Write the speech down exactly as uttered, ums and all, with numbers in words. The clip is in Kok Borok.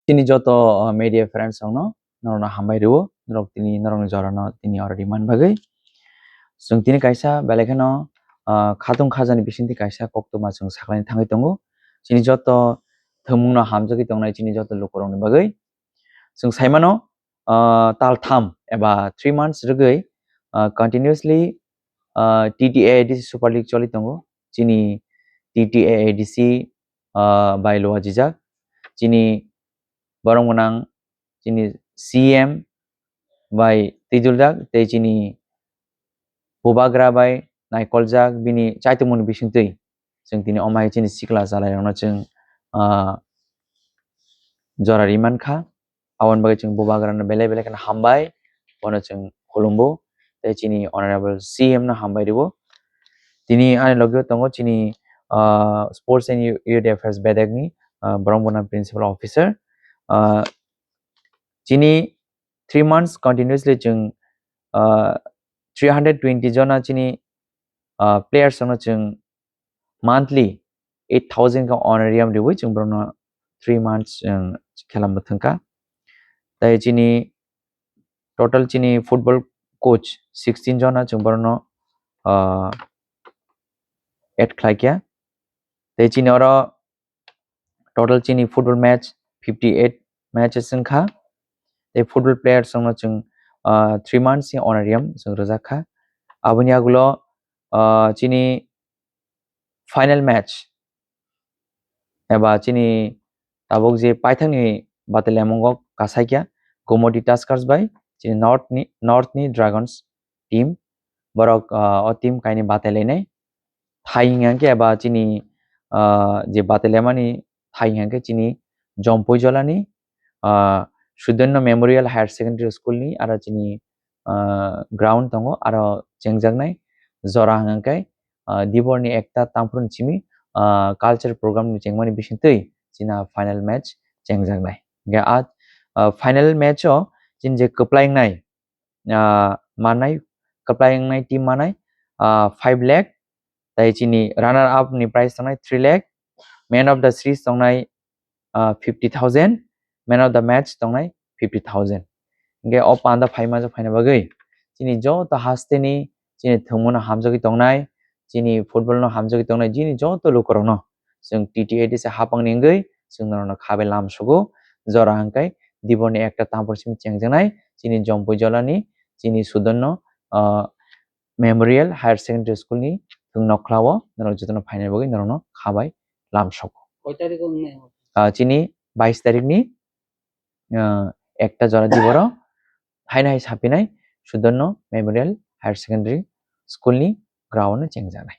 Chini joto, uh, media friends rokno norokno hambai rwo, norok tini norokni jorano tini oro rimani bagwi. Chwng tini kaisa belai kheno, uh, khatung khajani bisingtwi kaisa koktwma chwng saklaini thangwi tongo. Chini joto thwngmungno hamjagwi tongnai chini joto lukurokni bagwi. Chwng saimano, uh, tal tham eba three months rwgwi, uh, continuously, uh, T T A A D C Super League choli tongo. Chini T T A A D C, uh, bai luajijak. Chini borok gwnang chini C M bai twijuljak tei chini bubagra bai naikoljak bini chaitokmani bisingtwi. Chwng tini omo hai chini sikla chalairokno chwng, ah, jora ri mankha. Aboni bagwi chwng bubagrano belai belai kheno hambai, bono chwng khulumbo tei chini honorable C M no hambai rwo. Tini ani logio tongo chini, ah, Sports and Youth Affairs bedekni, ah, borok bono principal officer. Ah, chini three months continuously chwng, ah, three hundred twenty jona chini, ah, players rokno chwng monthly eight thousand khe honorarium riwi chwng borokno three months, um, khela mwthangkha. Tai chini total chini football coach sixteen jona chwng borokno, uh, add khlaikha. Tai chini oro total chini football match fifty eight matches wngkha. Tai football players rokno chwng, uh, three months ni honorarium chwng rwjakha. Aboni agulo, uh, chini final match eba chini tabuk je paithakni bataliamungo kasaikya Gomoti Tuskers bai chini North ni, North ni Dragons team. Borok, ah, o team kainwi batailainai. Thai hwnka khe eba chini, ah, je batailaimani thai hwnka khe chini Jompui Jolani, ah, Sudanno Memorial Higher Secondary School ni aro chini, ah, ground tongo, aro chengjaknai jora hwnka khe, ah, Diborni ekta tangphuru simi, ah, culture program ni chengmani bisingtwi china final match chengjaknai. Hwnkhe a, ah, final match o chini je kwplai wngnai, ah, manai, kwplai wngnai team manai, ah, five lakh, tai chini runner up ni prize tongnai three lakh, man of the series tongnai, ah, fifty thousand, man of the match tongnai fifty thousand. Hwnkhe o panda phaima jok phaina bagwi chini joto hasteni chini thwngmano hamjagwi tongnai, chini football no hamjagwi tongnai, chini joto lukurokno chwng T T A D C hapangni wngwi chwng norokno khabai lam sugo. Jora hwnkhe Diborni ekta tangphuru simi chengjaknai chini Jompui Jolani chini Sudanno, ah, Memorial Higher Secondary School ni thwng nokhlao norok jotono phainai bagwi norokno khabai lam sugo. Koi tarikh o wngnai? Ah, chini bais tarikni, ah, ekta jora Diboro haino hai sapinai Sudanno Memorial Higher Secondary School ni ground o chengjaknai.